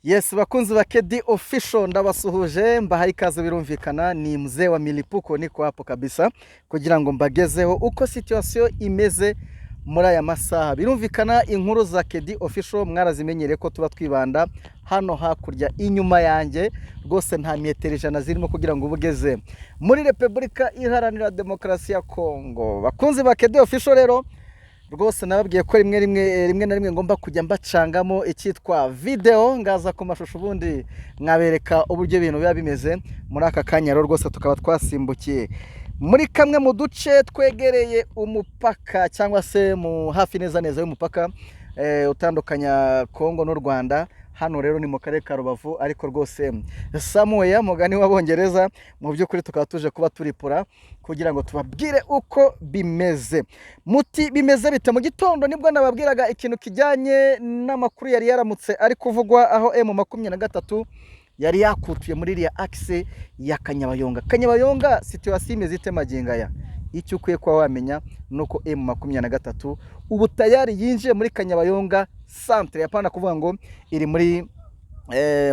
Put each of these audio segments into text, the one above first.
Yes, bakunzi ba Kedi Official, ndabasuhuje, mbahaye ikaze. Birumvikana ni mzee wa milipuko, niko hapo kabisa kugira ngo mbagezeho uko situation imeze muri aya masaha. Birumvikana inkuru za Kedi Official mwarazimenyereye ko tuba twibanda hano hakurya inyuma yanjye. Rwose nta metero 100 zirimo kugira ngo ube ugeze muri Repubulika Iharanira Demokarasi ya Kongo. Bakunzi ba Kedi Official rero, rwose nababwiye ko rimwe na rimwe ngomba kujya mbacangamo icyitwa video, ngaza ku mashusho, ubundi mwabereka uburyo ibintu biba bimeze. Muri aka kanya rero rwose tukaba twasimbukiye muri kamwe mu duce twegereye umupaka, cyangwa se mu hafi neza neza y'umupaka utandukanya Kongo n'u Rwanda. Hano rero ni mu karere ka Rubavu, ariko rwose somewhere, mugani w'Abongereza. Mu by'ukuri tukaba tuje kuba turipura kugira ngo tubabwire uko bimeze. Muti bimeze bite? Mu gitondo nibwo nababwiraga ikintu kijyanye n'amakuru yari yaramutse ari kuvugwa, aho M23 yari yakutuye muri iriya axe ya Kanyabayonga. Kanyabayonga situation imeze ite magingo aya? Icyo ukwiye kuba wamenya ni uko M23 ubu tayari yinjiye muri Kanyabayonga centre, yapana kuvuga ngo iri muri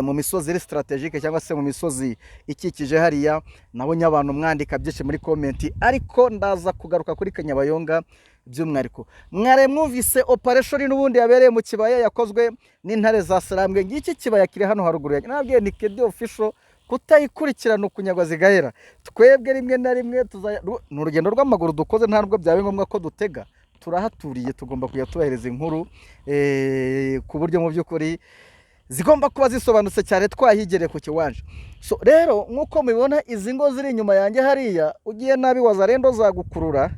mu misozi iri stratégique cyangwa se mu misozi ikikije hariya. Nabonye abantu mwandika byinshi muri comment, ariko ndaza kugaruka kuri Kanyabayonga by'umwihariko. Mware mwumvise operation n'ubundi yabereye mu kibaya, yakozwe n'intare za Sarambwe. Ngiki kibaya kiri hano haruguru yanjye. Nabwiye ni Kedi Official, kutayikurikirana ukunyagwa zigahera. Twebwe rimwe na rimwe ni urugendo rw'amaguru dukoze, nta nubwo byaba ngombwa ko dutega, turahaturiye. Tugomba kujya tubahereza inkuru ku buryo mu by'ukuri zigomba kuba zisobanutse cyane, twahigereye ku kiwanja. So rero nk'uko mubibona, izi ngo ziri inyuma yanjye hariya, ugiye nabi Wazalendo zagukurura,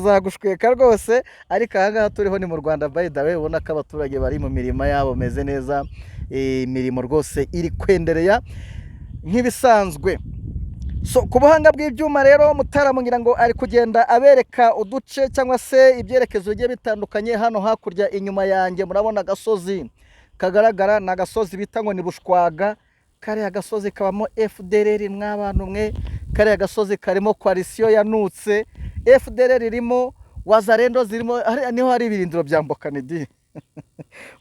zagushweka rwose. Ariko aha ngaha turiho ni mu Rwanda, by the way. Ubona ko abaturage bari mu mirima yabo bameze neza, imirimo rwose iri kwendereya nk'ibisanzwe. So ku buhanga bw'ibyuma rero, Mutarama ngira ngo ari kugenda abereka uduce cyangwa se ibyerekezo bigiye bitandukanye. Hano hakurya inyuma yanjye murabona agasozi kagaragara, ni agasozi bita ngo ni Bushwaga. Kariya gasozi kabamo FDLR, mw'abantu mwe. Kariya gasozi karimo coalition yanutse, FDLR irimo, Wazalendo zirimo. Hariya niho hari ibirindiro bya Mbokani di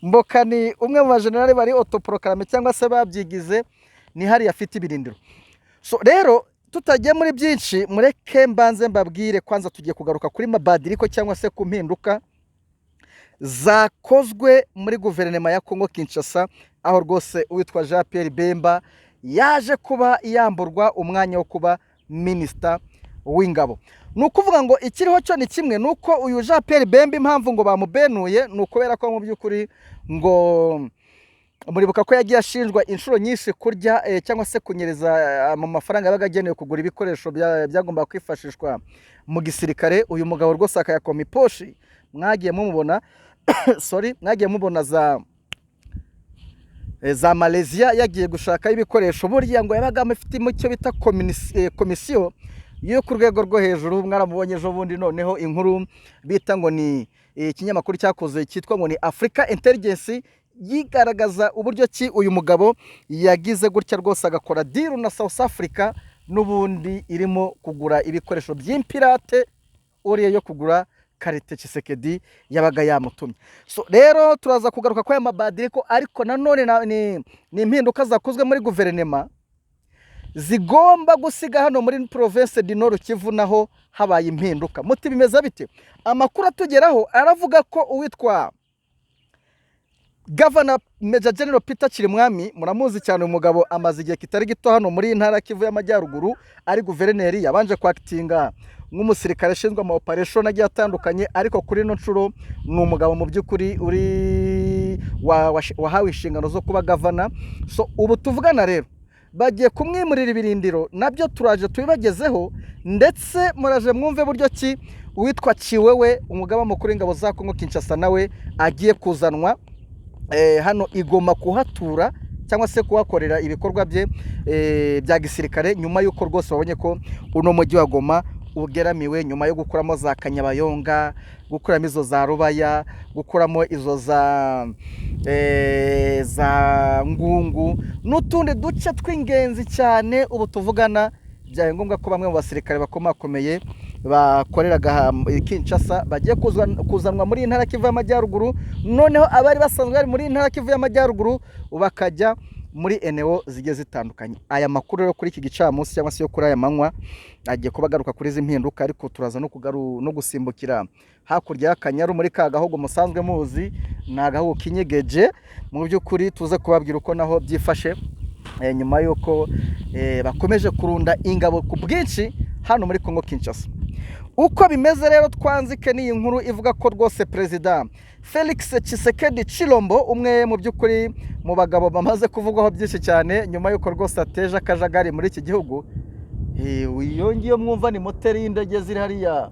Mbokani, umwe mu bajenerali bari autoproclamé cyangwa se babyigize, ni hariya afite ibirindiro. So rero tutagiye muri byinshi, mureke mbanze mbabwire kwanza, tugiye kugaruka kuri mabadiliko cyangwa se ku mpinduka zakozwe muri guverinoma ya Congo Kinshasa, aho rwose uwitwa Jean Pierre Bemba yaje kuba yamburwa umwanya wo kuba minisita w'ingabo. Ni ukuvuga ngo ikiriho cyo ni kimwe, ni uko uyu Jean Pierre Bemba, impamvu ngo bamubenuye ni ukubera ko mu by'ukuri ngo muribuka ko yagiye ashinjwa inshuro nyinshi kurya cyangwa se kunyereza mu mafaranga yabaga agenewe kugura ibikoresho byagombaga kwifashishwa mu gisirikare. Uyu mugabo rwose akayakoma iposhi. Mwagiye mumubona, sorry, mwagiye mubona za Malaysia yagiye gushakayo ibikoresho. Burya ngo yabaga afitemo icyo bita komisiyo yo ku rwego rwo hejuru. Mwaramubonye ejo bundi. Noneho inkuru bita ngo ni ikinyamakuru cyakoze cyitwa ngo ni Africa Intelligence yigaragaza uburyo ki uyu mugabo yagize gutya rwose agakora deal na South Africa, n'ubundi irimo kugura ibikoresho by'impirate uriya yo kugura qualité Tshisekedi yabaga yamutumye. So rero turaza kugaruka kuri aya mabadiliko, ariko nanone ni impinduka zakozwe muri guverinoma zigomba gusiga hano muri province du Nord Kivu naho habaye impinduka. Muti bimeze bite? Amakuru atugeraho aravuga ko uwitwa Governor Major General Peter Chirimwami, muramuzi cyane uyu mugabo, amaze igihe kitari gito hano muri iyi ntara ya Kivu y'Amajyaruguru ari guverineri. Yabanje kwactinga nk'umusirikare ushinzwe ama operation agiye atandukanye, ariko kuri ino nshuro ni umugabo mu by'ukuri uri wahawe inshingano zo kuba governor. So ubu tuvugana rero bagiye kumwimurira ibirindiro, nabyo turaje tubibagezeho, ndetse muraje mwumve buryo ki uwitwa Ciwewe, umugaba mukuru w'ingabo za Kongo Kinshasa, nawe agiye kuzanwa hano igoma kuhatura cyangwa se kuhakorera ibikorwa bye bya gisirikare, nyuma y'uko rwose babonye ko uno mujyi wa Goma ugeramiwe, nyuma yo gukuramo za Kanyabayonga, gukuramo izo za Rubaya, gukuramo izo za Ngungu n'utundi duce tw'ingenzi cyane. Ubu tuvugana byabaye ngombwa ko bamwe mu basirikare bakomakomeye Bakoreraga Kinshasa bagiye kuzanwa muri iyi ntara Kivu y'Amajyaruguru, noneho abari basanzwe bari muri iyi ntara Kivu y'Amajyaruguru bakajya muri eneo zigiye zitandukanye. Aya makuru rero kuri iki gicamunsi cyangwa se yo kuri aya manywa agiye kuba agaruka kuri izi mpinduka, ariko turaza no gusimbukira hakurya y'Akanyaru muri ka gahugu musanzwe muzi, ni agahugu k'inyegeje. Mu by'ukuri tuze kubabwira uko naho byifashe nyuma y'uko bakomeje kurunda ingabo ku bwinshi hano muri Congo Kinshasa. Uko bimeze rero, twanzike n'iyi nkuru ivuga ko rwose Perezida Felix Tshisekedi Chilombo, umwe mu by'ukuri mu bagabo bamaze kuvugwaho byinshi cyane nyuma y'uko rwose ateje akajagari muri iki gihugu. Iyo ngiyo mwumva ni moteri y'indege ziri hariya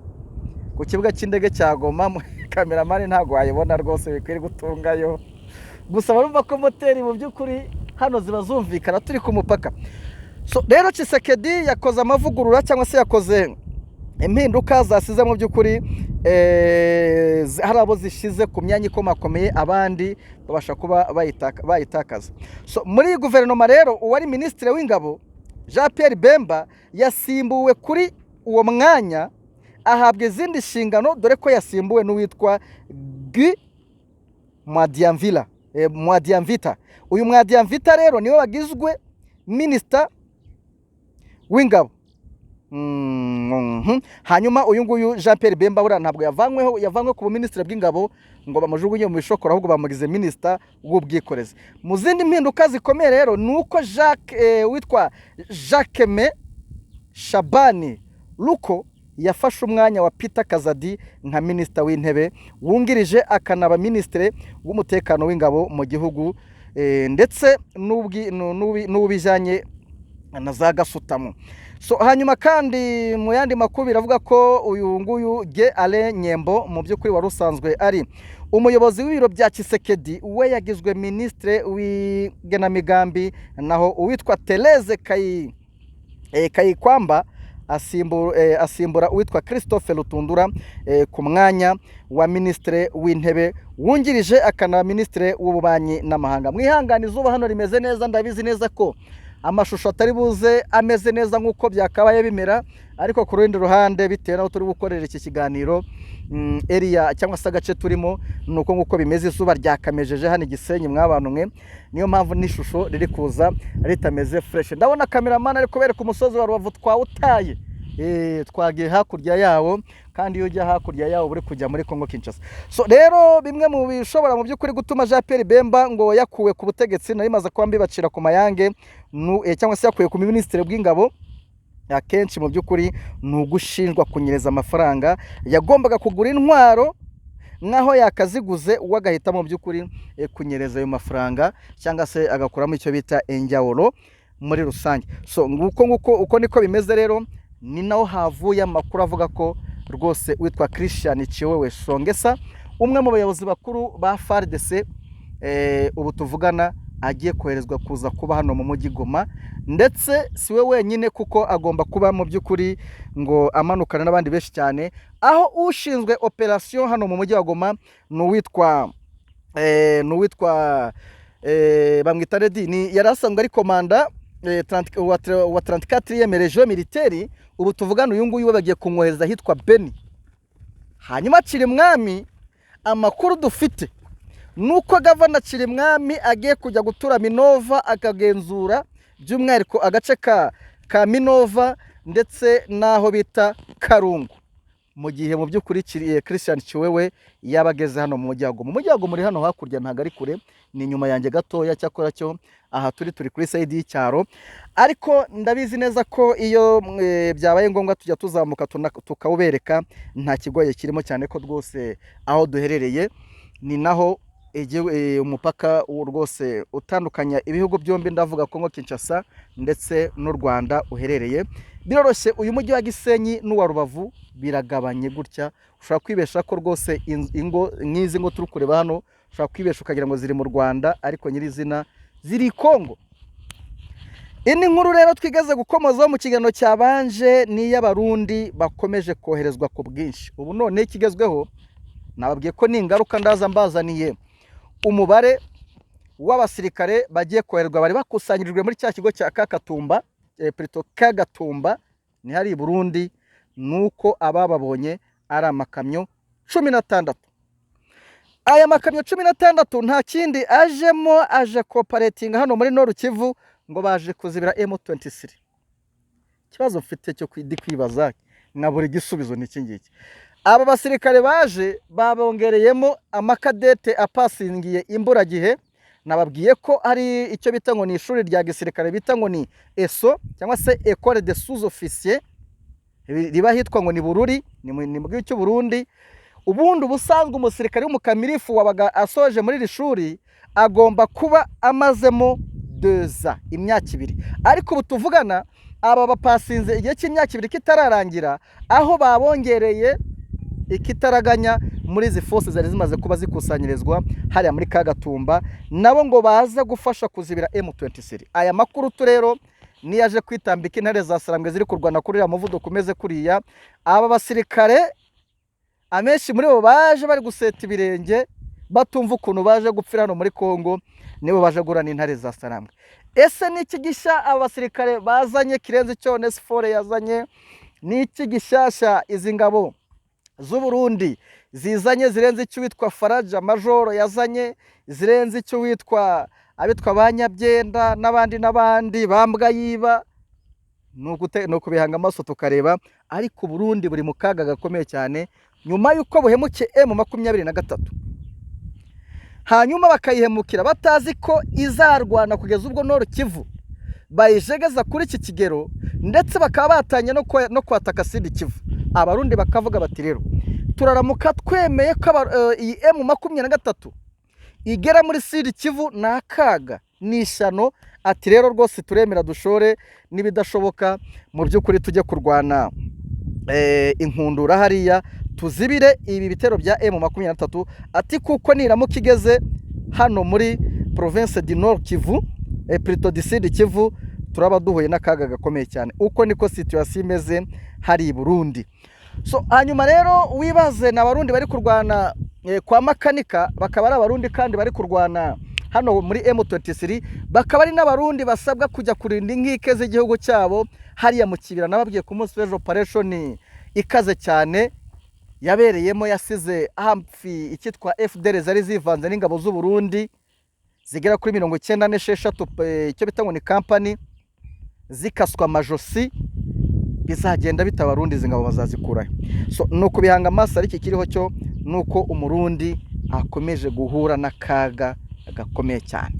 ku kibuga cy'indege cya Goma. Cameraman ntabwo wayibona rwose, bikwiriye gutungayo gusa. Barumva ko moteri mu by'ukuri hano ziba zumvikana turi ku mupaka. So rero Tshisekedi yakoze amavugurura cyangwa se yakoze impinduka zasize mu by'ukuri hari abo zishyize ku myanya ikomakomeye, abandi babasha kuba bayitakaza. So muri iyi guverinoma rero, uwari minisitiri w'ingabo Jean Pierre Bemba yasimbuwe kuri uwo mwanya, ahabwa izindi nshingano, dore ko yasimbuwe n'uwitwa Guy Mwadiamvila, Mwadiamvita. Uyu Mwadiamvita rero niwe wagizwe minisita w'ingabo. Hanyuma uyu nguyu Jean Pierre Bemba buriya ntabwo yavanyweho, yavanywe ku buminisitiri bw'ingabo ngo bamujugunye mu bishokoro, ahubwo bamugize minisita w'ubwikorezi. Mu zindi mpinduka zikomeye rero ni uko Jacques witwa Jacquemain Shabani Luko yafashe umwanya wa Peter Kazadi nka minisita w'intebe wungirije, akanaba minisitiri w'umutekano w'ingabo mu gihugu ndetse n'ubijyanye na za gasutamo. So hanyuma kandi mu yandi makuru biravuga ko uyu nguyu Ge Alain Nyembo, mu by'ukuri wari usanzwe ari umuyobozi w'ibiro bya Tshisekedi, we yagizwe minisitiri w'igenamigambi, naho uwitwa Therese Kayikwamba asimbura uwitwa Christophe Lutundula ku mwanya wa minisitiri w'intebe wungirije, akanaba minisitiri w'ububanyi n'amahanga. Mwihangane, izuba hano rimeze neza. Ndabizi neza ko amashusho atari buze ameze neza nk'uko byakabaye bimera, ariko ku rundi ruhande, bitewe n'aho turi gukorera iki kiganiro, area cyangwa se agace turimo ni uko nguko bimeze. Izuba ryakamejeje hano i Gisenyi mwabantu mwe, niyo mpamvu n'ishusho riri kuza ritameze fresh. Ndabona cameraman ari kubereka umusozi wa Rubavu twawutaye. Twagiye hakurya yawo, kandi iyo ujya hakurya yawo uri kujya muri Congo Kinshasa. So rero bimwe mu bishobora mu by'ukuri gutuma Jean Pierre Bemba ngo yakuwe ku butegetsi, nari maze kuba mbibacira ku mayange, cyangwa se yakuwe ku minisitiri bw'ingabo, akenshi mu by'ukuri ni ugushinjwa kunyereza amafaranga yagombaga kugura intwaro, nk'aho yakaziguze we agahita mu by'ukuri kunyereza ayo mafaranga cyangwa se agakuramo icyo bita enjawuro muri rusange. So nguko nguko uko niko bimeze. Rero ni naho havuye amakuru avuga ko rwose witwa Christian Tshiwewe Songesa, umwe mu bayobozi bakuru ba FARDC, ubu tuvugana agiye koherezwa kuza kuba hano mu mujyi Goma. Ndetse si we wenyine, kuko agomba kuba mu by'ukuri ngo amanukana n'abandi benshi cyane, aho ushinzwe operation hano mu mujyi wa Goma ni uwitwa bamwita Redi, ni yari asanzwe ari komanda 30 wa 34e Région Militaire. Ubu tuvugana uyu nguyu we bagiye kumwohereza ahitwa Beni. Hanyuma Cirimwami, amakuru dufite nuko gavana Cirimwami agiye kujya gutura Minova, akagenzura by'umwihariko agace ka Minova ndetse n'aho bita Karungu, mu gihe mu by'ukuri Christian Tshiwewe yaba ageze hano mu mujyi wa Goma. Umujyi wa Goma uri hano hakurya, ntabwo ari kure, ni inyuma yanjye gatoya. Cyakora cyo aha turi kuri side y'icyaro, ariko ndabizi neza ko iyo byabaye ngombwa tujya tuzamuka tukawubereka, nta kigoye kirimo, cyane ko rwose aho duherereye ni naho umupaka rwose utandukanya ibihugu byombi, ndavuga Congo Kinshasa ndetse n'u Rwanda, uherereye. Biroroshye, uyu mujyi wa Gisenyi n'uwa Rubavu biragabanye gutya. Ushobora kwibesha ko rwose ingo nk'izi ngo turi kureba hano, ushobora kwibesha ukagira ngo ziri mu Rwanda, ariko nyirizina ziri i Congo. Indi nkuru rero twigeze gukomozaho mu kiganiro cyabanje ni iy'Abarundi bakomeje koherezwa ku bwinshi. Ubu none ikigezweho, nababwiye ko ningaruka ndaza mbazaniye umubare w'abasirikare bagiye koherezwa, bari bakusanyirijwe muri cya kigo cya Kakatumba, plutôt Kagatumba, ni hari i Burundi. Ni uko abababonye ari amakamyo 16. Aya makamyo 16 nta kindi ajemo, aje cooperatinga hano muri Nord Kivu, ngo baje kuzibira M23. Ikibazo mfite cyo ndi kwibaza nkabura igisubizo ni iki ngiki: aba basirikare baje babongereyemo amakadete apasingiye imburagihe. Nababwiye ko hari icyo bita ngo ni ishuri rya gisirikare bita ngo ni ESO, cyangwa se Ecole de sous officier, riba hitwa ngo ni Bururi, ni mu gihugu cy'u Burundi. Ubundi ubusanzwe umusirikare w'umukamirifu wabaga asoje muri iri shuri agomba kuba amazemo 2 ans, imyaka 2. Ariko ubu tuvugana aba bapasinze igihe cy'imyaka 2 kitararangira, aho babongereye ikitaraganya muri izi force zari zimaze kuba zikusanyirizwa hariya muri Kagatumba, nabo ngo baze gufasha kuzibira M23. Aya makuru tu rero niyo aje kwitambika intare za Sarambwe ziri kurwana kuri uriya muvuduko umeze kuriya. Aba basirikare amenshi muri bo baje bari guseta ibirenge, batumva ukuntu baje gupfira hano muri Congo, nibo baje guhura n'intare za Sarambwe. Ese ni iki gishya aba basirikare bazanye kirenze icyo Onesphore yazanye? Ni iki gishyashya izi ngabo z'u Burundi zizanye zirenze icyo witwa Faraja Majoro yazanye, zirenze icyo witwa abitwa ba Nyabyenda n'abandi n'abandi bambwa yiba? Ni ukubihanga amaso tukareba. Ariko Burundi buri mu kaga gakomeye cyane nyuma y'uko buhemukiye M23, hanyuma bakayihemukira batazi ko izarwana kugeza ubwo Nord Kivu bayijegeza kuri iki kigero, ndetse bakaba batangiye no kwataka Sud Kivu. Abarundi bakavuga bati: "Rero turaramuka twemeye ko iyi M23 igera muri Sud Kivu, ni akaga, ni ishyano." Ati: "Rero rwose turemera dushore n'ibidashoboka, mu by'ukuri tujye kurwana inkundura hariya, tuzibire ibi bitero bya M23." Ati: "Kuko niramuka igeze hano muri province du Nord Kivu, plutôt du Sud Kivu, turaba duhuye n'akaga gakomeye cyane." Uko niko situation imeze hari i Burundi. So hanyuma rero wibaze, ni Abarundi bari kurwana kwa Makanika, bakaba ari Abarundi kandi bari kurwana hano muri M23, bakaba ari n'Abarundi basabwa kujya kurinda inkike z'igihugu cyabo hariya mu Kibira. Nababwiye ku munsi w'ejo operation ikaze cyane yabereyemo, yasize hafi icyitwa FDLR zari zivanze n'ingabo z'u Burundi zigera kuri 96, icyo bita ngo ni kampani, zikaswa amajosi. Bizagenda bita Abarundi izi ngabo bazazikurahe? So ni ukubihanga amaso, ariko ikiriho cyo ni uko Umurundi akomeje guhura n'akaga gakomeye cyane.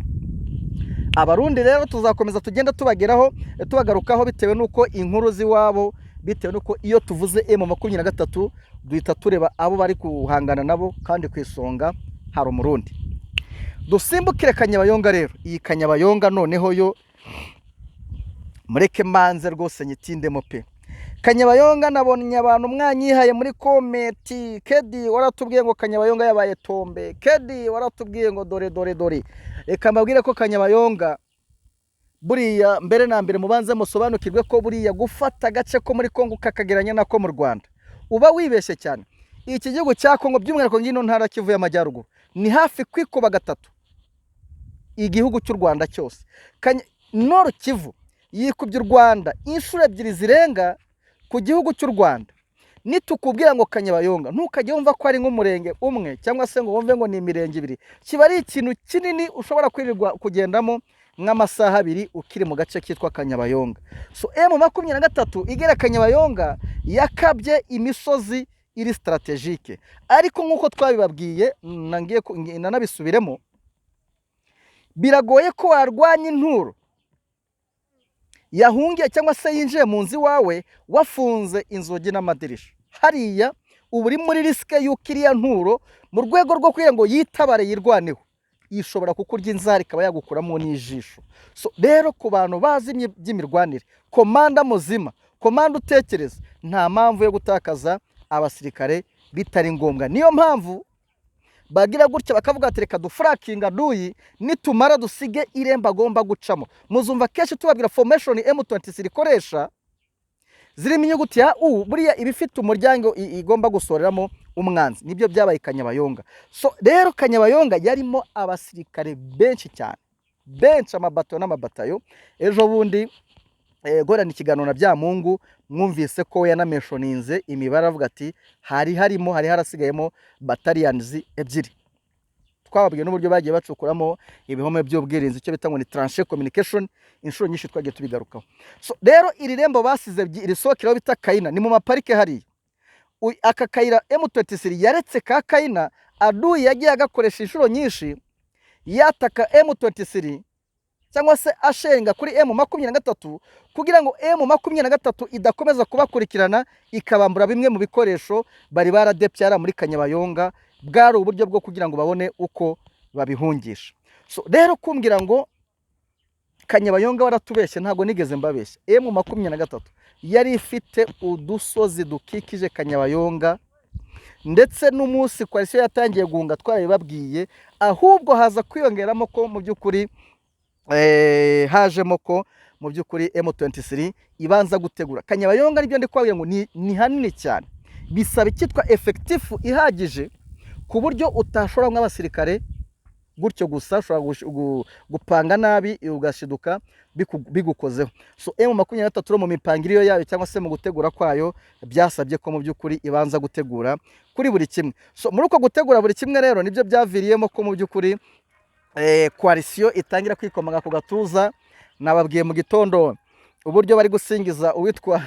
Abarundi rero tuzakomeza tugenda tubageraho, tubagarukaho, bitewe n'uko inkuru z'iwabo, bitewe n'uko iyo tuvuze M23 duhita tureba abo bari guhangana nabo, kandi ku isonga hari Umurundi. Dusimbukire Kanyabayonga rero. Iyi Kanyabayonga noneho yo mureke mbanze rwose nyitindemo pe. Kanyabayonga, nabonye abantu mwanyihaye muri comment: "Kedi, waratubwiye ngo Kanyabayonga yabaye tombe. Kedi, waratubwiye ngo dore dore dore." Reka mbabwire ko Kanyabayonga buriya, mbere na mbere mubanze musobanukirwe ko buriya gufata agace ko muri Kongo ukakageranya nako mu Rwanda uba wibeshye cyane. Iki gihugu cya Kongo, by'umwihariko ngino ntara Kivu y'Amajyaruguru, ni hafi kwikuba gatatu igihugu cy'u Rwanda cyose. Nord Kivu yikubye u Rwanda inshuro ebyiri zirenga ku gihugu cy'u Rwanda. Nitukubwira ngo Kanyabayonga, ntukajye wumva ko ari nk'umurenge umwe cyangwa se ngo wumve ngo ni imirenge ibiri. Kiba ari ikintu kinini ushobora kwirirwa kugendamo nk'amasaha 2 ukiri mu gace kitwa Kanyabayonga. So M23 igera Kanyabayonga yakabye imisozi iri stratégique, ariko nk'uko twabibabwiye, nangiye nanabisubiremo, biragoye ko warwanya inturo yahungiye cyangwa se yinjiye mu nzu iwawe wafunze inzugi n'amadirisha. Hariya uba uri muri risque y'uko iriya nturo, mu rwego rwo kugira ngo yitabare yirwaneho, ishobora kukurya inzara ikaba yagukuramo n'ijisho. So rero ku bantu bazi iby'imirwanire, komanda muzima, komanda utekereza, nta mpamvu yo gutakaza abasirikare bitari ngombwa. Niyo mpamvu bagira gutya bakavuga ati: "Reka dufurakinga duyi, nitumara dusige irembo agomba gucamo." Muzumva kenshi tubabwira formation M23 ikoresha zirimo inyuguti ya U, buriya iba ifite umuryango igomba gusoreramo umwanzi. Nibyo byabaye Kanyabayonga. So rero Kanyabayonga yarimo abasirikare benshi cyane, benshi, amabatayo n'amabatayo. Ejo bundi Gorana ikiganiro na Byamungu, mwumvise ko yanamentioninze imibare, avuga ati hari harimo, hari harasigayemo battalions ebyiri. Twababwiye n'uburyo bagiye bacukuramo ibihome by'ubwirinzi, icyo bita ngo ni tranche communication, inshuro nyinshi twagiye tubigarukaho. So rero iri rembo basize risohokeraho bita Kayina, ni mu maparike hariya. Aka kayira M23 yaretse ka Kayina, adui yagiye agakoresha inshuro nyinshi yataka M23 cyangwa se ashenga kuri M23, kugira ngo M23 idakomeza kubakurikirana ikabambura bimwe mu bikoresho bari baradepyara muri Kanyabayonga. Bwari uburyo bwo kugira ngo babone uko babihungisha. So rero kumbwira ngo Kanyabayonga waratubeshye, ntabwo nigeze mbabeshya. M23 yari ifite udusozi dukikije Kanyabayonga, ndetse n'umunsi coalition yatangiye guhunga twarabibabwiye. Ahubwo haza kwiyongeramo ko mu by'ukuri hajemo ko mu by'ukuri M23 ibanza gutegura Kanyabayonga. Nibyo ndi kubabwira ngo ni hanini cyane, bisaba icyitwa effectif ihagije ku buryo utashora nk'abasirikare gutyo gusa, ushobora gupanga nabi ugashiduka bigukozeho. So M23 mu mipangiriyo yayo cyangwa se mu gutegura kwayo, byasabye ko mu by'ukuri ibanza gutegura kuri buri kimwe. So muri uko gutegura buri kimwe rero, nibyo byaviriyemo ko mu by'ukuri coalition itangira kwikomanga ku gatuza. Nababwiye mu gitondo uburyo bari gusingiza uwitwa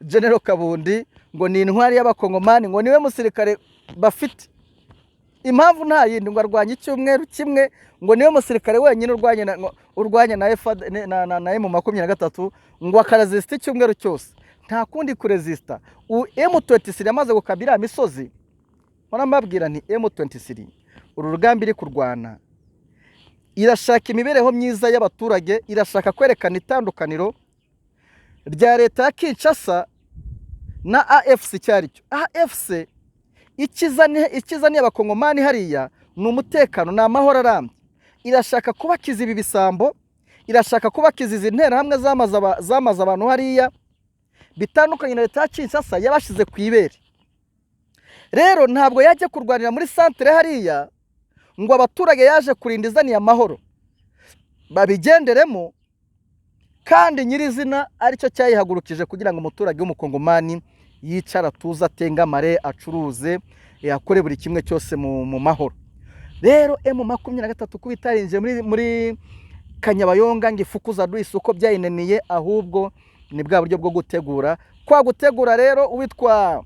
General Kabundi ngo ni intwari y'Abakongomani, ngo niwe musirikare bafite. Impamvu nta yindi, ngo arwanya icyumweru kimwe, ngo niwe musirikare wenyine urwanya na, ngo urwanya na, FAD, na M23, ngo akaresista icyumweru cyose. Nta kundi kuresista, M23 yamaze gukabira misozi. Mpora mbabwira nti M23 uru rugamba iri kurwana irashaka imibereho myiza y'abaturage, irashaka kwerekana itandukaniro rya leta ya Kinshasa na AFC icyo ari cyo. AFC ikizaniye Abakongomani hariya ni umutekano, ni amahoro arambye. Irashaka kubakiza ibi bisambo, irashaka kubakiza izi nterahamwe zamaze abantu hariya, bitandukanye na leta ya Kinshasa yabashyize ku ibere. Rero ntabwo yajya kurwanira muri santere hariya ngo abaturage yaje kurinda izaniye amahoro babigenderemo, kandi nyirizina aricyo cyayihagurukije, kugira ngo umuturage w'Umukongomani yicara atuze, atengamare, acuruze, akore buri kimwe cyose mu mahoro. Rero M23 kuba itarinjiye muri Kanyabayonga ngo ifukuza adui, uko byayinaniye, ahubwo ni bwa buryo bwo gutegura. Kwa gutegura rero, uwitwa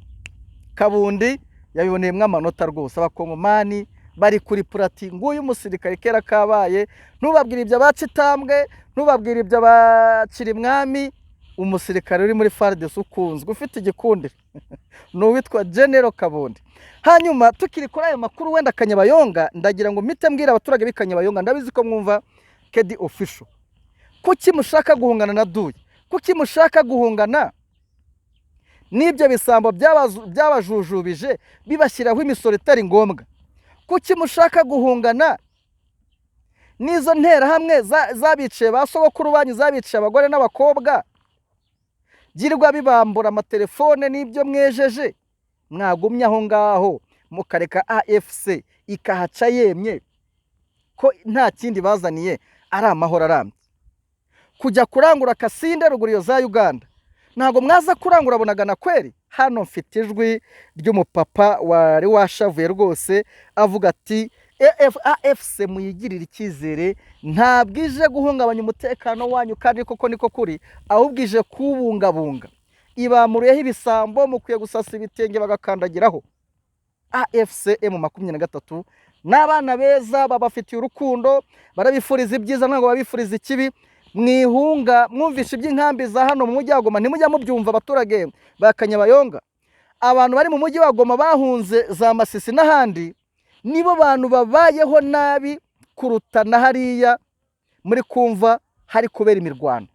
Kabundi yabiboneyemo amanota rwose. Abakongomani bari kuri purati, nguyu umusirikare kera kabaye. Ntubabwire ibyo abaca itambwe, ntubabwire ibyo abacira imwami. Umusirikare uri muri FARDC ukunzwe, ufite igikundiro, ni uwitwa General Kabundi. Hanyuma tukiri kuri ayo makuru wenda Kanyabayonga, ndagira ngo mpite mbwira abaturage b'i Kanyabayonga, ndabizi ko mwumva Kedi Official, kuki mushaka guhungana na adui? Kuki mushaka guhungana n'ibyo bisambo byabajujubije, bibashyiraho imisoro itari ngombwa? Kuki mushaka guhungana n'izo nterahamwe zabiciye ba sogokuru banyu, zabiciye abagore n'abakobwa, byirirwa bibambura amatelefone n'ibyo mwejeje? Mwagumye aho ngaho mukareka AFC ikahaca yemye, ko nta kindi bazaniye ari amahoro arambye. Kujya kurangura Kasinde ruguru iyo za Uganda, ntabwo mwaza kurangura Bunagana kweri? Hano mfite ijwi ry'umupapa wari washavuye rwose, avuga ati AFC muyigirire icyizere, ntabwo ije guhungabanya umutekano wanyu, kandi koko niko kuri, ahubwo ije kuwubungabunga. Ibamuriyeho ibisambo, mukwiye gusasa ibitenge bagakandagiraho. AFC M23 ni abana beza, babafitiye urukundo, barabifuriza ibyiza, ntabwo babifuriza ikibi. Mwihunga, mwumvishe iby'inkambi za hano mu mujyi wa Goma, ntimujya mubyumva? Abaturage ba Kanyabayonga, abantu bari mu mujyi wa Goma bahunze za Masisi n'ahandi, nibo bantu babayeho nabi kuruta na hariya muri kumva hari kubera imirwano.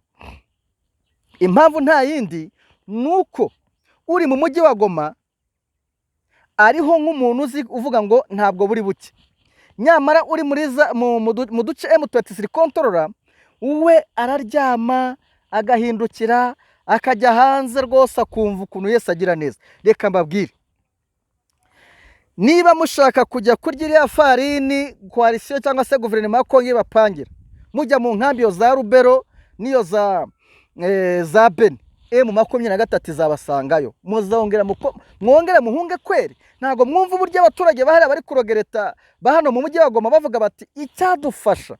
Impamvu nta yindi, ni uko uri mu mujyi wa Goma ariho nk'umuntu uzi uvuga ngo ntabwo buri buke, nyamara uri muri za mu duce M23 kontorora, we araryama agahindukira akajya hanze rwose, akumva ukuntu Yesu agira neza. Reka mbabwire, niba mushaka kujya kurya iriya farini coalition cyangwa se guverinoma ya Kongo ibapangira, mujya mu nkambi iyo za Rubero n'iyo za za Beni, M23 izabasangayo. Muzongera mwongere muhunge kweri? Ntabwo mwumva uburyo abaturage bahariya bari kurogereta ba hano mu mujyi wa Goma, bavuga bati: "Icyadufasha,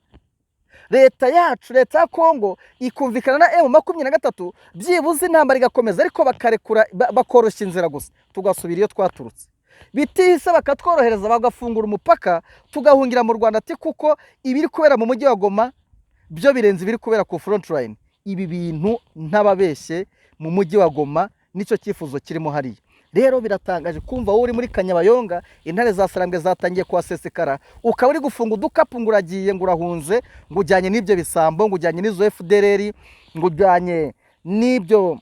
leta yacu, leta ya Kongo, ikumvikana na M23, byibuze intambara igakomeza, ariko bakarekura, bakoroshya inzira gusa, tugasubira iyo twaturutse. Bitihise bakatworohereza, bagafungura umupaka, tugahungira mu Rwanda," ati kuko ibiri kubera mu mujyi wa Goma byo birenze ibiri kubera ku front line. Ibi bintu ntababeshye, mu mujyi wa Goma nicyo cyifuzo kirimo hariya. Rero biratangaje kumva wowe uri muri Kanyabayonga, intare za Sarambwe zatangiye kuhasesekara, ukaba uri gufunga udukapu ngo uragiye, ngo urahunze, ngo ujyanye n'ibyo bisambo, ngo ujyanye n'izo FDLR, ngo ujyanye n'ibyo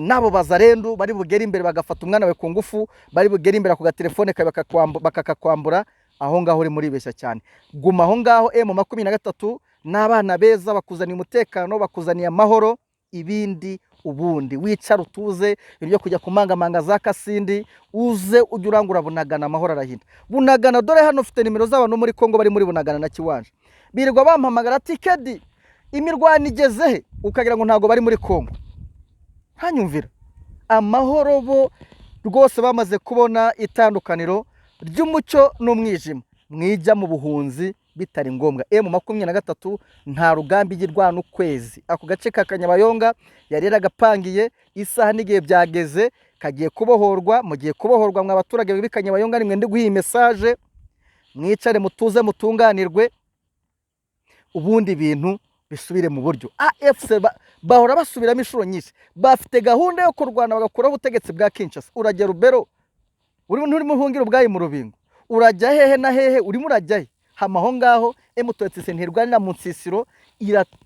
n'abo bazarendu bari bugere imbere bagafata umwana we ku ngufu, bari bugere imbere ako gatelefone kawe bakakakwambura. Aho ngaho uri muribeshya cyane. Guma aho ngaho. M23 n'abana beza bakuzaniye umutekano, bakuzaniye amahoro. Ibindi ubundi wicara utuze. Ibyo kujya kumangamanga za Kasindi, uze ujye urangura Bunagana, amahoro arahinda Bunagana. Dore hano ufite nimero z'abantu muri Kongo bari muri Bunagana na Kiwanja, birirwa bampamagara ati: "Kedi, imirwano igeze he?" Ukagira ngo ntabwo bari muri Kongo. Ntanyumvira amahoro. Bo rwose bamaze kubona itandukaniro ry'umucyo n'umwijima. Mwijya mu buhunzi bitari ngombwa. M23 nta rugamba ijya irwana ukwezi. Ako gace ka Kanyabayonga yari yaragapangiye, isaha n'igihe byageze, kagiye kubohorwa. Mugiye kubohorwa mwa abaturage b'i Kanyabayonga, nimwe ndi guha iyi message. Mwicare mutuze, mutunganirwe, ubundi ibintu bisubire mu buryo. AFC bahora basubiramo inshuro nyinshi, bafite gahunda yo kurwana bagakuraho ubutegetsi bwa Kinshasa. Urajya Rubero, urimo nturimo uhungira ubwayi mu rubingo, urajya hehe na hehe? Urimo urajya he? Hama aho ngaho. M23 ntirwanira mu nsisiro,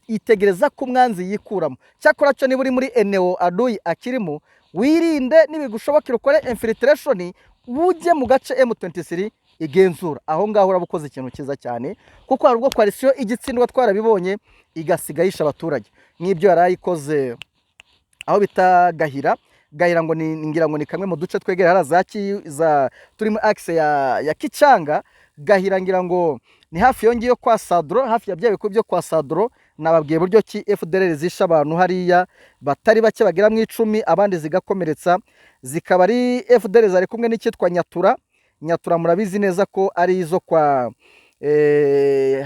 itegereza ko umwanzi yikuramo. Cyakora cyo niba uri muri eneo adui akirimo, wirinde, nibigushobokera ukore infiltration, ujye mu gace M23 igenzura. Aho ngaho uraba ukoze ikintu cyiza cyane, kuko hari ubwo coalition igitsindwa, twarabibonye, igasiga yisha abaturage nk'ibyo yari ayikoze aho bita Gahira. Gahira ngo ni, ngira ngo ni kamwe mu duce twegereye hariya za za turimo axe ya Kicanga. Gahira ngira ngo ni hafi iyo ngiyo kwa Sadro, hafi ya bya bigo byo kwa Sadro. Nababwiye buryo ki FDLR zishe abantu hariya batari bake, bagera mu 10, abandi zigakomeretsa. Zikaba ari FDLR zari kumwe n'icyitwa Nyatura. Nyatura murabizi neza ko ari izo kwa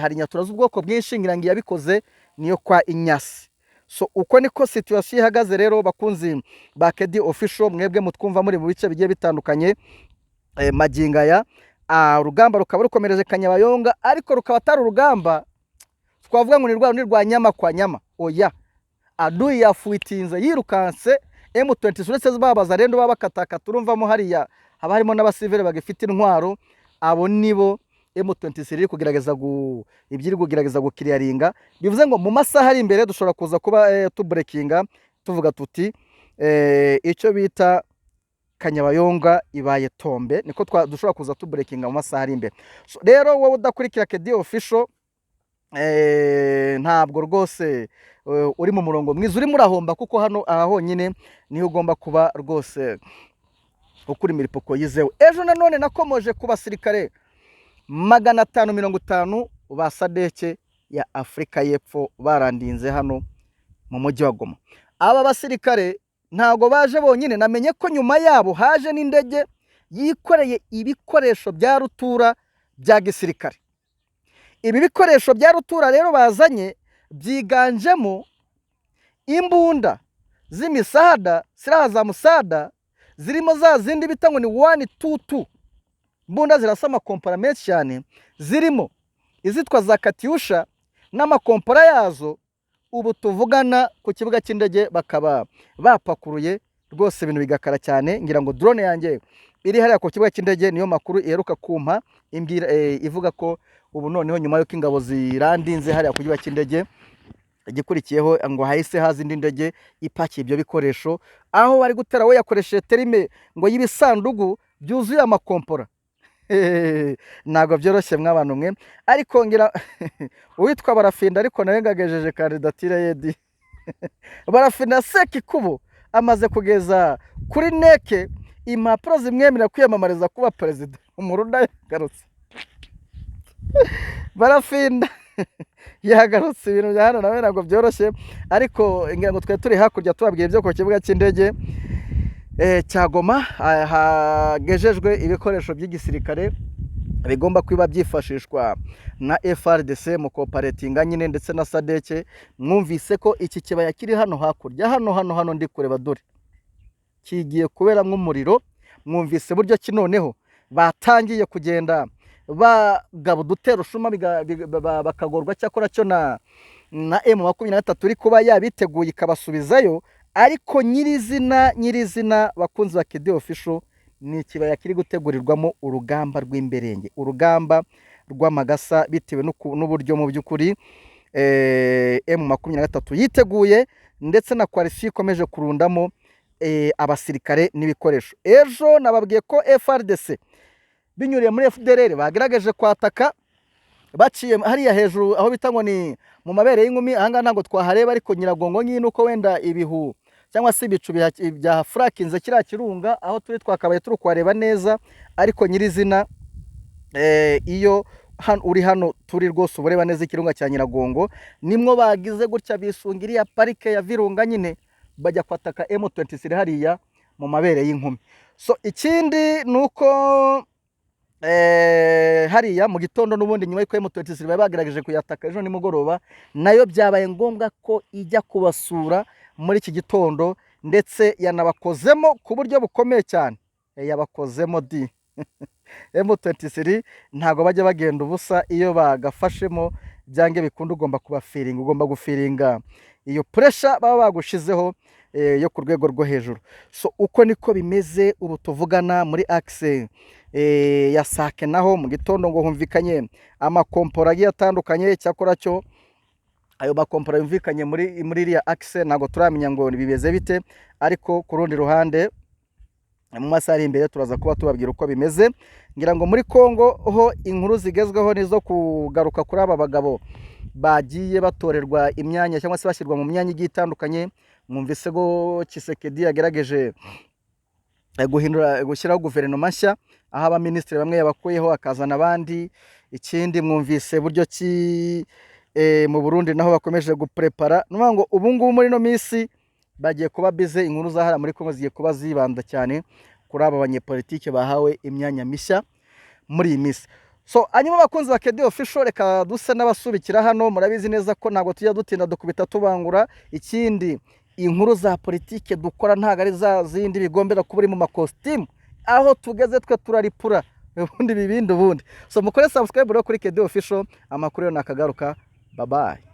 hari Nyatura z'ubwoko bwinshi, ngira ngo iyabikoze niyo kwa Inyasi. So uko niko situation ihagaze rero, bakunzi ba Kedi Official, mwebwe mutwumva muri mu bice bigiye bitandukanye. Magingo aya urugamba rukaba rukomereje Kanyabayonga, ariko rukaba atari urugamba twavuga ngo ni rwa rundi rwa nyama kwa nyama. Oya, adui yafuitinze, yirukanse. M23 uretse babaza rero baba bakatakata, urumvamo hariya haba harimo n'abasivile bagifite intwaro. Abo nibo M23 iri kugerageza ibyo iri kugerageza gukiriyaringa. Bivuze ngo mu masaha ari imbere dushobora kuza kuba tuburekinga, tuvuga tuti icyo bita Kanyabayonga ibaye tombe. Niko dushobora kuza tuburekinga mu masaha ari imbere. So, rero wowe udakurikira Kedi Official, ntabwo rwose uri mu murongo mwiza, urimo urahomba, kuko hano aha honyine niho ugomba kuba rwose ukura imiripuko yizewe. Ejo nanone nakomoje ku basirikare 550 ba SADC ya Afurika y'Epfo barandinze hano mu mujyi wa Goma. Aba basirikare ntabwo baje bonyine. Namenye ko nyuma yabo haje n'indege yikoreye ibikoresho bya rutura bya gisirikare. Ibi bikoresho bya rutura rero bazanye byiganjemo imbunda z'imisada, silaha za musada, zirimo za zindi bita ngo ni 122, imbunda zirasa amakompara menshi cyane, zirimo izitwa za Katyusha n'amakompara yazo. Ubu tuvugana ku kibuga cy'indege bakaba bapakuruye rwose, ibintu bigakara cyane. Ngira ngo drone yanjye iri hariya ku kibuga cy'indege niyo makuru iheruka kumpa, imbwira ivuga ko ubu noneho nyuma y'uko ingabo zirandinze hariya ku kibuga cy'indege, igikurikiyeho ngo hahise haza indi ndege ipakiye ibyo bikoresho. Aho bari gutera, we yakoresheje terme ngo y'ibisandugu byuzuye amakompora. Ntabwo byoroshye mw'abantu mwe. Ariko ngira uwitwa Barafinda, ariko nawe ngagejeje kandidatire ye di. Barafinda Sekikubo amaze kugeza kuri NEC impapuro zimwemerera kwiyamamariza kuba perezida. Umuruda yagarutse. Barafinda Yagarutse. Ibintu bya hano nawe ntabwo byoroshye, ariko ngira ngo twari turi hakurya tubabwira ibyo ku kibuga cy'indege cya Goma, hagejejwe ibikoresho by'igisirikare bigomba kuba byifashishwa na FARDC mu cooperatinga nyine ndetse na SADC. Mwumvise ko iki kibaya kiri hano hakurya, hano hano hano ndi kureba, dore kigiye kuberamo umuriro. Mwumvise buryo ki noneho batangiye kugenda bagaba udutero shuma, bakagorwa. Cyakora cyo na M23 iri kuba yabiteguye ikabasubizayo. Ariko nyirizina nyirizina, bakunzi ba KD Official, ni ikibaya kiri gutegurirwamo urugamba rw'imberenge, urugamba rw'amagasa, bitewe n'uburyo mu by'ukuri M23 yiteguye ndetse na coalition ikomeje kurundamo abasirikare n'ibikoresho. Ejo nababwiye ko FARDC binyuriye muri FDLR bagerageje kwataka baciye hariya hejuru aho bita ngo ni mu mabere y'inkumi. Ahangaha ntabwo twahareba, ariko Nyiragongo nyine uko wenda ibihu cyangwa se ibicu byahafurakinze kiriya kirunga, aho turi twakabaye turi kuhareba neza. Ariko nyirizina iyo uri hano turi rwose uba ureba neza ikirunga cya Nyiragongo. Nimwo bagize gutya bisunga iriya parike ya Virunga nyine, bajya kwataka M23 hariya mu mabere y'inkumi. So ikindi ni uko hariya mu gitondo n'ubundi, nyuma y'uko M23 bari bagerageje kuyataka ejo nimugoroba, nayo byabaye ngombwa ko ijya kubasura muri iki gitondo, ndetse yanabakozemo ku buryo bukomeye cyane. Yabakozemo di. M23 ntabwo bajya bagenda ubusa. Iyo bagafashemo, byange bikunda ugomba kubafeelinga, ugomba gufeelinga iyo pressure baba bagushizeho yo ku rwego rwo hejuru. So uko niko bimeze ubu tuvugana muri axe ya Sake. Naho mu gitondo ngo humvikanye amakompora agiye atandukanye. Cyakora cyo ayo makompora yumvikanye muri iriya axe ntabwo turamenya ngo bimeze bite, ariko ku rundi ruhande mu masaha ari imbere turaza kuba tubabwira uko bimeze. Ngira ngo muri Congo ho inkuru zigezweho nizo kugaruka kuri aba bagabo bagiye batorerwa imyanya cyangwa se bashyirwa mu myanya igiye itandukanye. Mwumvise ko Tshisekedi yagerageje guhindura, gushyiraho guverinoma nshya, aho abaminisitiri bamwe yabakuyeho akazana abandi. Ikindi, mwumvise buryo ki mu Burundi naho bakomeje guprepara. Ni ukuvuga ngo ubu ngubu muri ino minsi bagiye kuba bize. Inkuru zahara muri Congo zigiye kuba zibanda cyane kuri aba banyepolitike bahawe imyanya mishya muri iyi minsi. So hanyuma, abakunzi ba KD Official, reka duse n'abasubikira hano. Murabizi neza ko ntabwo tujya dutinda, dukubita tubangura. Ikindi, inkuru za politike dukora ntabwo ari za zindi bigombera kuba uri mu makositimu. Aho tugeze twe turaripura ubundi bibindi ubundi. So mukore subscribe rero kuri KD Official. Amakuru yo nakagaruka. Bye bye.